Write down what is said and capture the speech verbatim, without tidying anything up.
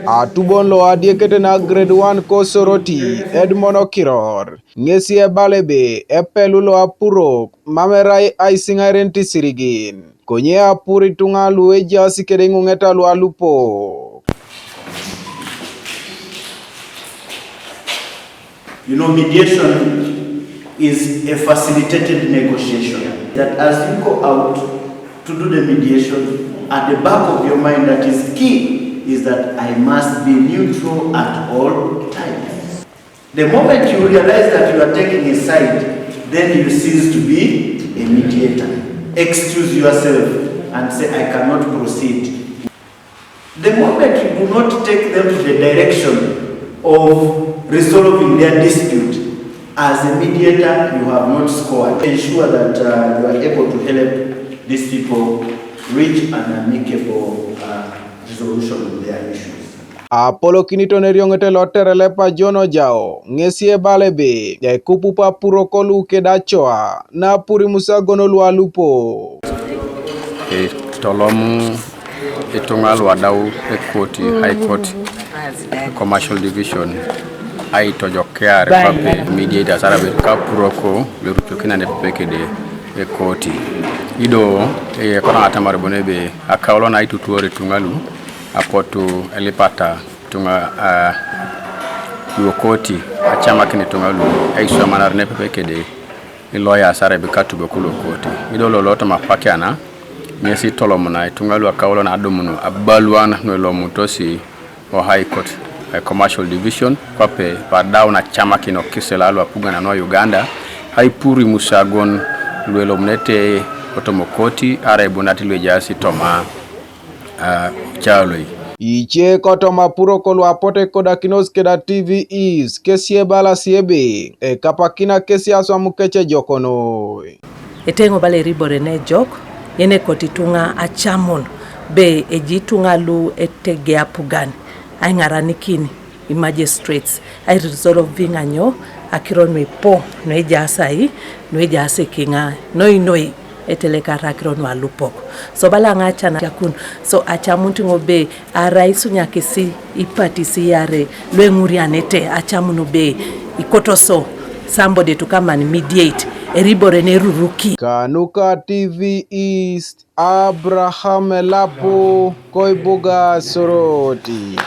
Atubon lo adiekete na grade one ko Soroti, Edmond Okiror, ŋesi ebala ebe epelu lo apurok mam erai aisiŋairenitos isirigin, konye apur ituŋa lu ejaas kede iŋuŋeta lu alupok. You know, mediation is a facilitated negotiation. That as you go out to do the mediation, at the back of your mind, that is key, is that I must be neutral at all times. The moment you realize that you are taking a side, then you cease to be a mediator. Excuse yourself and say, "I cannot proceed." The moment you do not take them to the direction of resolving their dispute, as a mediator, you have not scored. Ensure that uh, you are able to help these people reach an amicable uh, resolution of their issues. Apolokiniton erioŋete lo Terelepa John Ojao, ŋesi ebala ebe ekupup apurok lu keda acoa na apuri musagon lu alupok. Itolomu ituŋa lu adau ekoti High Court Commercial Division aitojokear kwape mediators arabet kapuroko lorucokina nepepe kede ekoti. Ido ekonaŋ atamar bon ebe akaulo na aitutuor ituŋa lu apotu elipata ituŋa luokoti acamakin ituŋa lu aiswamanar nepepe kede iloyas arai bikatubok luokoti. Ido lolo toma apakiana ŋesi itolomuna ituŋa luakaulo na adumun abaluan nuelomutosi o High Court e Commercial Division kwape badau nacamakin okisila luapugan nu Uganda aipur imusagon luelomunete otomokoti arai bunat luejaas toma uh, ocaloi. Ice kotoma apurok luapote kodakinos keda T V East kesi ebalasi ebe ekapakina kesi aswam kec ejok noi. Eteŋ obala eribore nejok yenekot ituŋa acamun be eji ituŋa lu etege apugan aiŋaranikin i magistrates airesolve viŋanyo akiro nuipo nuejaas ai nuejaas ekiŋa noi noi etelekar akiro nualupok. So bala ŋa acan akun so acamunit ŋo be arai isunyakisi ipatisi yare lueŋurianete acamun be ikotoso somebody to come and mediate eribore neruruki. Kanuka T V East, Abraham Elapu, koibuga Soroti.